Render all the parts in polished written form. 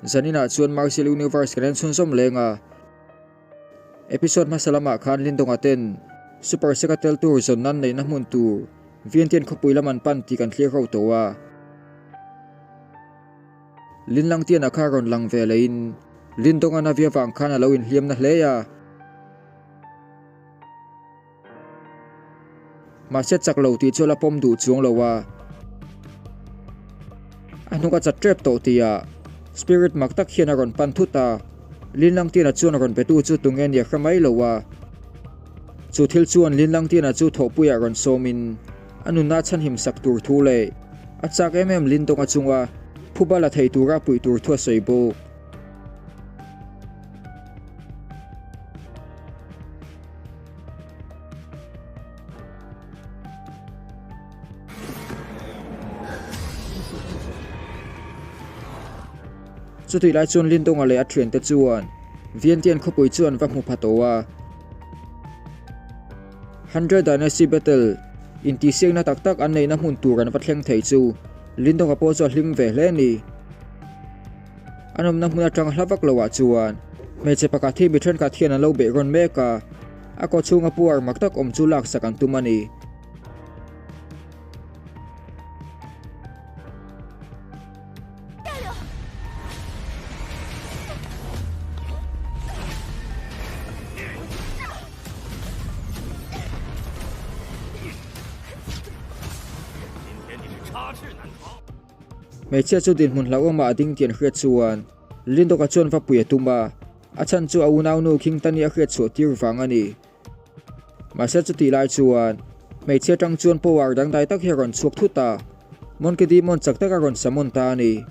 Zaninah chuan Martial Universe kan en chhunzawm leng a. Episode hmasa lamah khan Lindonga ten Super Seka tel tur zawn nan neihna hmun tur Vientiane khawpui lam an pan tih kan thlir ho tawh a. Linlangtiana kha rawn lang ve leiin Lindonga navia vang khan a lo inhliam na hle a. Mahse chak lo tih chu a la pawm duh chuang lo a, a hnuk a chat tep tawh tihah Spirit mak tak hian a rawn pan thut a, Linlangtiana chuan rawn betu chu tunge nia hre mai lo a. Chu thil chuan Linlangtiana chu thawhpuiah rawn sawmin a nunna chhanhim sak tur thu leh a chak em em Lindawnga chunga phuba la thei tura puih tur thu a sawi bawk. Chutih lai chuan Lindonga leh a thiante chuan Vientiane khawpui chu an va hmu pha tawh a. Hundred Dynasty Battle intihsiakna tak tak an neihna hmun tur an va thleng thei chu Lindonga pawh chu a hlim ve hle a ni. An awmna hmun atang hla vak loah chuan hmeichhe pakhat hi mi thenkhat hian an lo beih rawn mek a, a kaw chhunga puar mak tak awm chu laksak an tum a ni. Hmeichhia chu dinhmun hlauhawmah a ding tih an hriat chuan Lindoka chuan va pui a tum a, a chhan chu a unaunu Khingtani a hriat chhuah tir vang a ni. Mahse chutih lai chuan hmeichhia tang chuan power dangdai tak hi a rawn chhuak thut a, Monkey Demon chak tak a rawn summon ta a ni.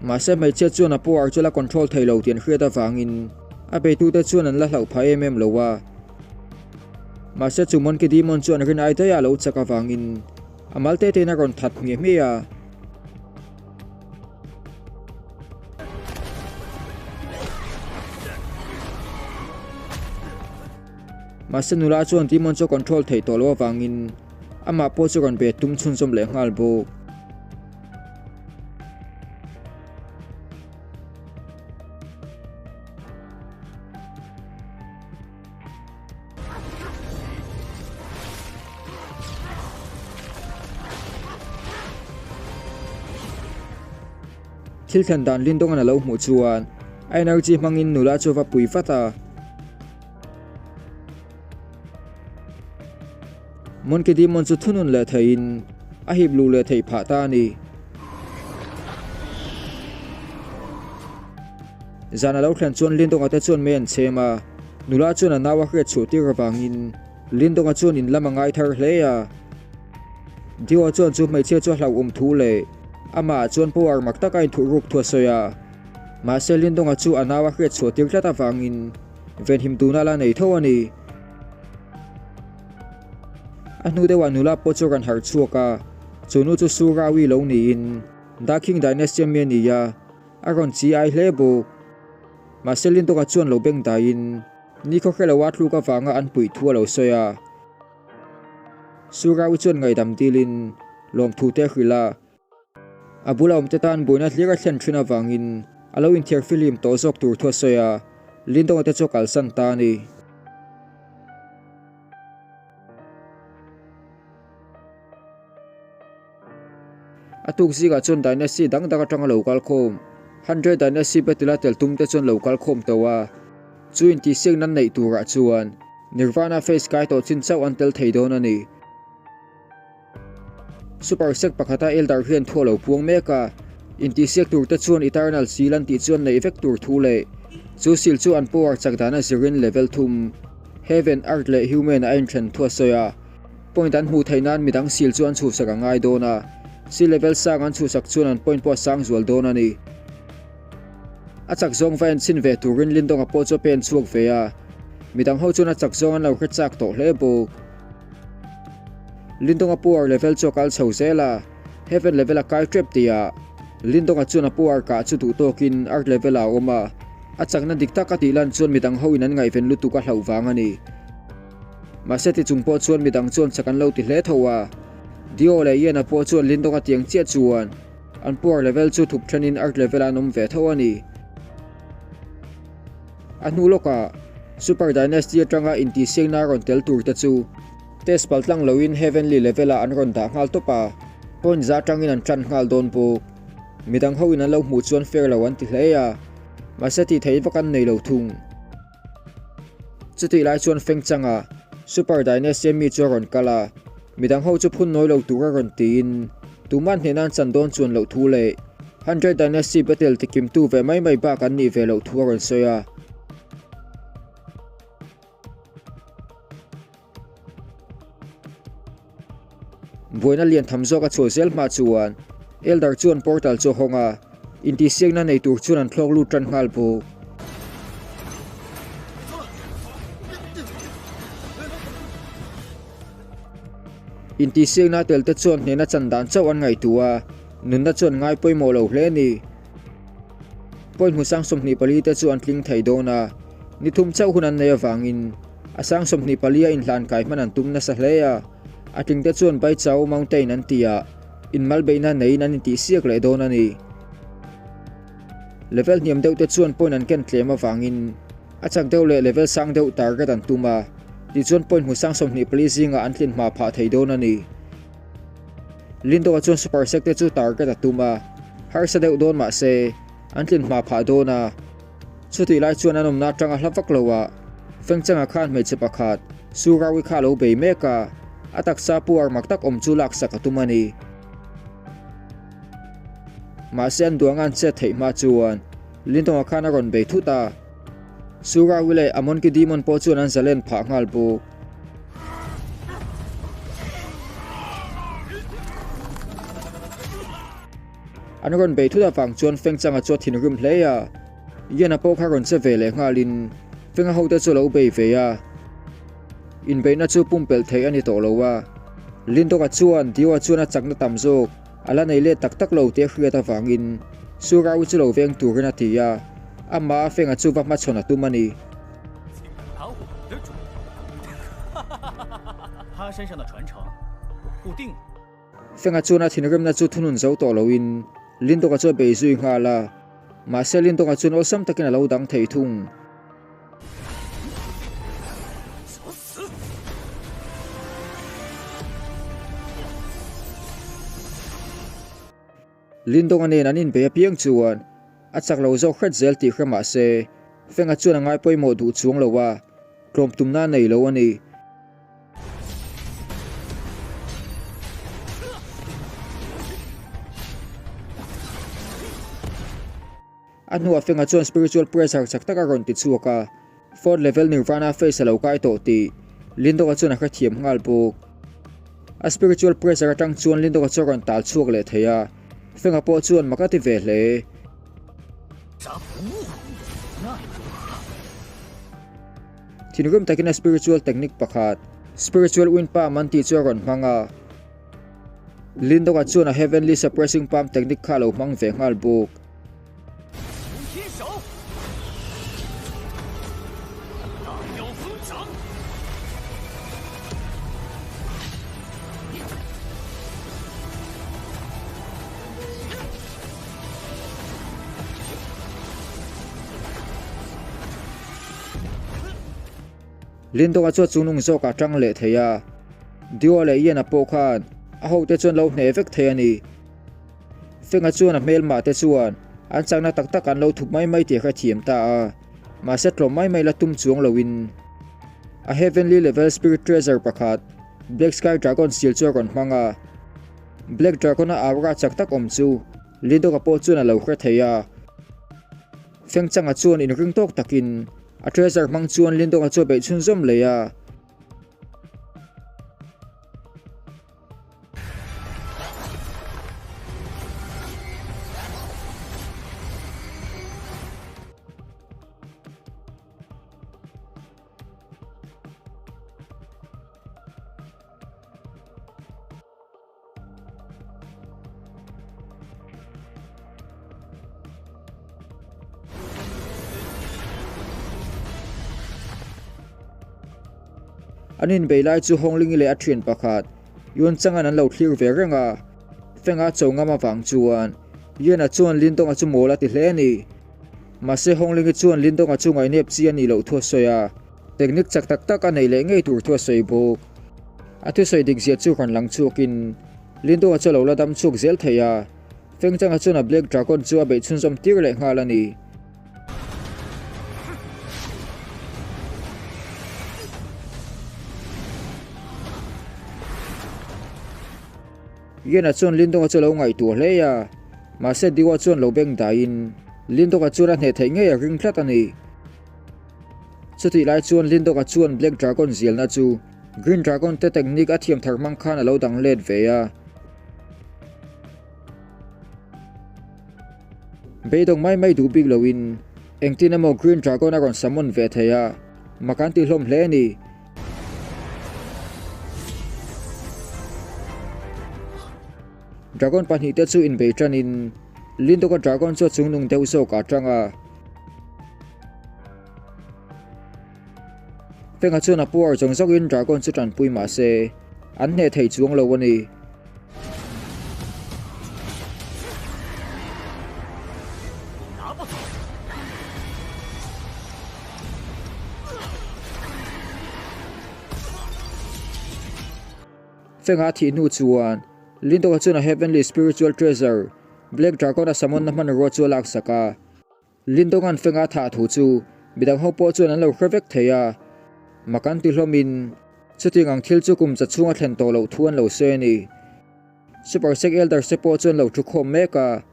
Mahse hmeichhia chuan a power chu la control thei lo tih an hriat avangin a beitute chuan an la hlauh phah em em lo a. Mahse chu Monkey Demon chu an rin ai daih a lo chak avangin a mal te tein a rawn that hmiah hmiah a. Mahse nula chuan Demon chu a control theih tawh loh avangin amah pawh chu rawn be tum chhunzawm leh nghal bawk. Thil thlen dan Lindongan a lo hmuh chuan a energy hmangin nula chu a va pui vat a. Monkey Demon chu thunun leh theiin a hip luh leh theih phah ta a ni. Zan a lo thlen chuan Lindonga te chuan mei an chhem a, nula chuan a nau a hriat chhuah tir avangin Lindonga chuan in lam a ngai thar hle a. Dio chuan chu hmeichhia chu a hlauhawm thu leh amah chuan power mak taka inthuh ruk thu a sawi a. Mahse Lindonga chu a nau a hriat chhuah tir tlat avangin venhim tuna la nei tho a ni. A hnu deuhah nula pawh chu rawn harh chhuak a, chu nu chu Su Rawi lo niin Da Qing Dynasty ami a ni a, a rawn chi ai hle bawk. Mahse Lindawka chuan lo beng daiin nikhaw hre loa tluk avanga an puih thu a lo sawi a. Su Rawi chuan ngaihdam dilin lawmthu te a hrilh a. A bula awmte tan buaina hlir a thlen thin avangin a lo inthiar fihlim tawh zawk tur thu a sawi a, Lindonga te chu a kalsan ta a ni. A tuk zingah chuan Dynasty dang dang atanga lo kal khawm, Hundred Dynasty Battle a tel tum te chuan lo kal khawm tawh a, chu intihsiak nan neih turah chuan Nirvana Face kai tawh chin chauh an tel thei dawn a ni. Super Sek pakhata Eldar hian thu a lo puang mek a, intihsiak tur te chuan Eternal Seal an tih chuan neih vek tur thu leh chu seal chu an power chak dana zirin level thum, Heaven, Earth leh Human a inthen thu a sawi a. Point an hmuh theih nan midang seal chu an chhuhsak a ngai dawn a, seal level sang an chhuhsak chuan an point pawh a sang zual dawn a ni. A chak zawng va enchhin ve turin Lindonga pawh chu a pen chhuak ve a, midang ho chuan a chak zawng an lo hre chak tawh hle bawk. Lindonga power level chu a kal chho zel a, Heaven level a kai tep tih ah Lindonga chuan a power kah chu duh tawkin Earth level ah a awm a. A chakna dik tak a tih lan chuan midang ho in an ngaihven lutuk a hlauh vang a ni. Mahse ti chung pawh chuan midang chuan chak an lo ti hle tho a. Dio leh Ian-a pawh chuan Lindong a tiang chiah chuan an power level chu thup thenin Earth level ah an awm ve tho a ni. A hnu lawkah Super Dynasty atanga intihsiakna a rawn tel tur te chu test pal tlang loin Heavenly level ah an rawn dah nghal tawp a, point za atangin an tan nghal dawn bawk. Midang ho in an lo hmuh chuan fair lo an ti hle a, mahse tih theih vak an nei lo thung. Chutih lai chuan Feng Changa Super Dynasty mi chu a rawn kal a, midang ho chu phun nawi lo tur a rawn tiin tuman hnehna an chan dawn chuan loh thu leh Hundred Dynasty battle tikimtu ve mai mai bak an nih ve loh thu a rawn sawi a. Buaina lian tham zawk a chhuah zel hma chuan Elder chuan portal chu a hawng a, intihsiakna nei tur chuan an thlawk lut tan nghal bawk. Intihsiakna tel te chuan hnehna chan dan chauh an ngaihtuah a, nunna chuan ngai pawimawh lo hle a ni. Point hmu sang 24 te chu an tling thei dawn a, ni thum chauh hun an nei avangin a sang 24 a inhlan kai hman an tum nasa hle a, a tling te chuan Baichao Mountain an tih ah inmalbeihna neiin an intihsiak leh dawn a ni. Level hniam deuh te chuan point an ken tlem avangin a chak deuh leh level sang deuh target an tum a, tichuan point hmu sang 24 zingah an tlin hma phah thei dawn a ni. Lindo-a chuan Super Sec te chu target a tum a, harsa deuh dawn mah se, an tlin hma phah dawn a. Chutih lai chuan an awmna atanga hla vak lo ah Fengchanga khan hmeichhe pakhat, Su Rawi kha a lo bei mek a, a taksa puar mak tak awm chu laksak a tum a ni. Mahse an duang an chet theih hma chuan Lindong-a khan a rawn bei thut a. Su Rawi leh a Monkey Demon pawh chuan an zalen phah nghal bawk. An rawn bei thut avang chuan Fengchanga chu a thinrim hle a, Yana pawh kha rawn che ve leh nghalin Fenga hote chu a lo bei ve a. Inbeihna chu pumpelh theih a ni tawh lo a, Lindawka chuan Diwa chuan a chakna tam zawk a la nei let tak tak lo tih a hriat avangin Surawi chu lo veng turin a ti a, amah a Fenga chu va hmachhawn a tum a ni. Fenga chuan a thinrimna chu thunun zo tawh loin Lindawka chu a bei zui nghal a, mahse Lindawka chuan awlsam takin a lo dang thei thung. Lindonga nen an inbei apiang chuan a chak lo zawk hret zel tih hre mah se, Fenga chuan a ngai pawimawh duh chuang lo a, tlawm tumna a nei lo a ni. A hnuah Fenga chuan spiritual pressure chak tak a rawn ti chhuak a, fourth level Nirvana phase a lo kai tawh tih Lindawka chuan a hrethiam nghal bawk. A spiritual pressure atang chuan Lindawka chu a rawn tal chhuak leh thei a, Fenga pawh chuan mak a ti ve hle. Thinrim takin a spiritual technique pakhat, spiritual wind palm an tih chu a rawn hmang a. Lindawka chuan a heavenly suppressing palm technique kha a lo hmang ve nghal bawk. Lindawka chu a chungnung zawkah a tang leh thei a, Dio leh Ian-a pawh khan a hote chuan lo hneh vek thei a ni. Fenga chuan a hmelmah te chuan an chakna tak tak an lo thup mai mai tih a hrethiam ta a, mahse tlawm mai mai la tum chuang loin a Heavenly Level Spirit Treasure pakhat Black Sky Dragon Seal chu a rawn hmang a. Black Dragon-a aura chak tak awm chu Lindawka pawh chuan a lo hre thei a. Fengchanga chuan inring tawk takin a treasure hmang chuan Lindawka chu a beih chhunzawm leh a. An inbei lai chu Hawnglingi leh a thian pakhat Yuan Chang-a'n an lo thlir ve reng a. Feng-a cho ngam avang chuan Yuan-a chuan Lindong-a chu mawl a ti hle a ni. Mahse Hawnglingi chuan Lindong-a chu ngainep chi a nih loh thu a sawi a, technique chak tak tak a neih leh ngei tur thu a sawi bawk. A thusawi dik zia chu rawn lang chhuakin Lindong-a chu a lo la dam chhuak zel thei a, Feng Chang-a chuan a Black Dragon chu a beih chhunzawm tir leh nghal a ni. Yena chuan Lindonga chu a lo ngaihtuah hle a, mahse Diwa chuan lo beng daiin Lindonga chuan a hneh theih ngei a ring tlat a ni. Chutih lai chuan Lindonga chuan Black Dragon zialna chu Green Dragon te technique a thiam thar hmang khan a lo dang let ve a. Beidawng mai mai duh bik loin engtin emaw Green Dragon a rawn summon ve thei a, mak an ti hlawm hle a ni. Dragon pahnihte chu inbei tanin Lindoka Dragon chu a chungnung deuh zawk ah tang a. Fenga chuan a puar zawng zawngin Dragon chu tanpui mah se an hneh thei chuang lo a ni. Fenga thih hnu chuan Lindoka chuan a Heavenly Spiritual Treasure, Black Dragon a summon na hmanrua chu a laksak a. Lindonga'n Fenga thah thu chu midang ho pawh chuan an lo hre vek thei a, mak an ti hlawmin chutiang ang thil chu kum za chhunga thlen tawh loh thu an lo sawi a ni. Super Sek Elders te pawh chu an lo thu khawm mek a,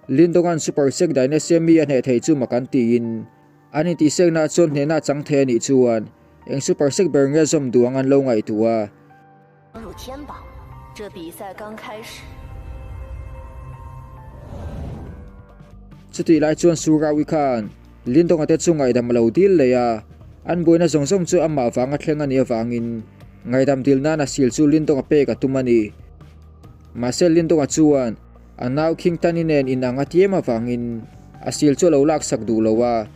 Lindonga'n Super Sek Dynasty mi a hneh thei chu mak an tiin an intihseknaah chuan hnehna a chang thei a nih chuan eng Super Sek ber nge zawm duh ang an lo ngaihtuah a. Chutih lai chuan Surawi khan Lindonga te chu ngaihdam a lo dil leh a, an buaina zawng zawng chu amah vanga thleng a nih avangin ngaihdam dil nan a sil chu Lindonga pek a tum a ni. Mahse Lindonga chuan a nau Khingtani nen inang a ti em avangin a sil chu a lo laksak duh lo a.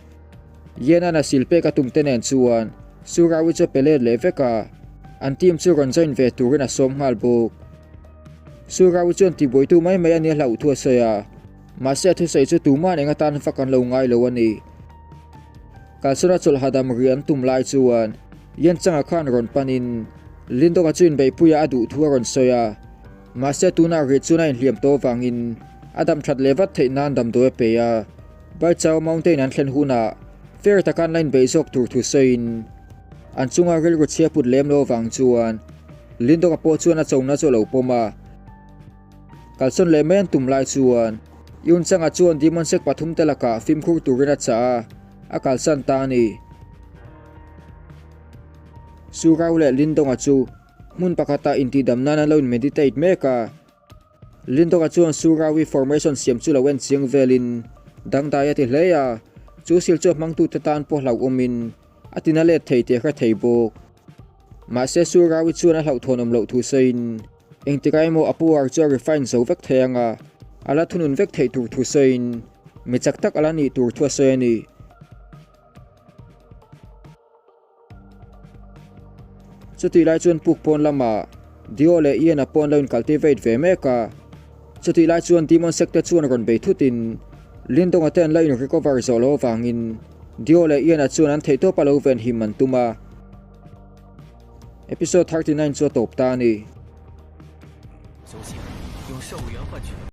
Yenan a sil pek a tum te nen chuan Surawi chu a pe let leh vek a, an team chu rawn join ve turin a sawm nghal bawk. Surawi chuan tibuaitu mai mai a nia hlauh thu a sawi a, mahse a thusawi chu tuman eng atan fak an lo ngai lo a ni. Kalsawna chawlh hahdam rih an tum lai chuan Yen Changa khan rawn panin Lindawka chu inbeihpuiah a duh thu a rawn sawi a, mahse tunah rih chuan a inhliam tawh avangin a dam that leh vat theih nan damdawi a pe a. Baichau Mountain an thlen hunah fair taka an la inbeih zawk tur thu sawiin an chunga rilru chhia put lem lo avang chuan Lindawka pawh chuan a chona chu a lo pawm a. Kalsawn leh mai an tum lai chuan Yun Changa chuan Demon Sek pathum te lakah fimkhur turin a chah a, a kalsan ta a ni. Su Rau leh Lindonga chu hmun pakhatah intihdam nan an lo in meditate mek a. Lindonga chuan Surawi formation siam chu lo en chiang velin dangdai a ti hle a, chu sil chu a hmangtute tan pawh hlauhawmin a tina let thei tih a hre thei bawk. Mahse Surawi chuan a hlauhthawn awm loh thu sawiin engtikah emaw a power chu a refine zo vek thei ang a, a la thunun vek theih tur thu sawiin mi chak tak a la nih tur thu a sawi a ni. Chutih lai chuan puk pawn lamah Dio leh Ian-a pawn lo in cultivate ve mek a. Chutih lai chuan Demon Sect te chuan rawn bei thutin Lindong-a te an la in recover zawh loh avangin Dio leh Ian-a chuan an theihtawp a lo venhim an tum a. Episode 39 chu a tawp ta a ni.